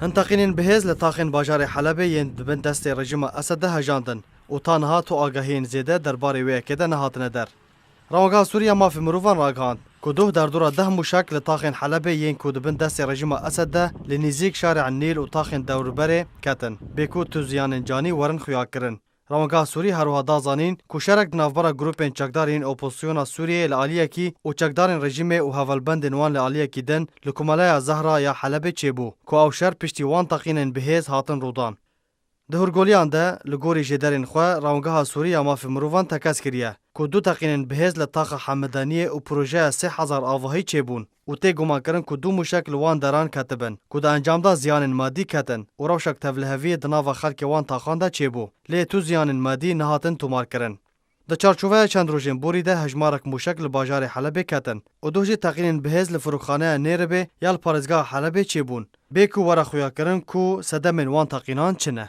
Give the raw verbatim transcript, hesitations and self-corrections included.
Hin teqînên bihêz li taxên bajarê Helebê yên di bin destê rejîma Esed de hejandin û ta niha tu agahiyên zêde derbarê wê yekê de nehatine der. Rewangeha Sûrî ya Mafê Mirovan ragihand ku duh derdora deh mûşek li taxên Helebê yên ku di bin destê rejîma Esed de li nîzîk şarê Nîl û taxên dewrberê ketin, bê ku tu ziyanên canî werin xuyakirin. Rewangeha Sûrî her wiha da zanîn ku şerek di navbera grûpên çekdar yên opozisyona Sûriyeyê li aliyekî û çekdarên rejîmê û hevalbendên wan li aliyekî din li Komeleya Zehra ya Helebê çêbû, ku ew şer piştî wan teqînên bihêz hatin rûdan. Di hûrgoliyan de, li gorî jêderên xwe, Rewangeha Sûrî ya Mafê Mirovan tekez kiriye ku du teqînên bihêz li taxa Hemedaniyê û projeya sê hezar avahî çêbûn û tê gumankirin ku du mûşek li wan deran ketibin, ku di encamda ziyanên madî ketin û rewşek tevliheviyê di nava xelkê wan taxan de çêbû. Lê tu ziyanên madî nehatin tomarkirin. Di çarçoveya çend rojên borî de hejmarek mûşek li bajarê Helebê ketin û duh jî teqînên bihêz li firokxaneya Nêribê ya li parêzgeha Helebê çêbûn. Bê ku were xuyakirin ku sedemên wan teqînan çi ne.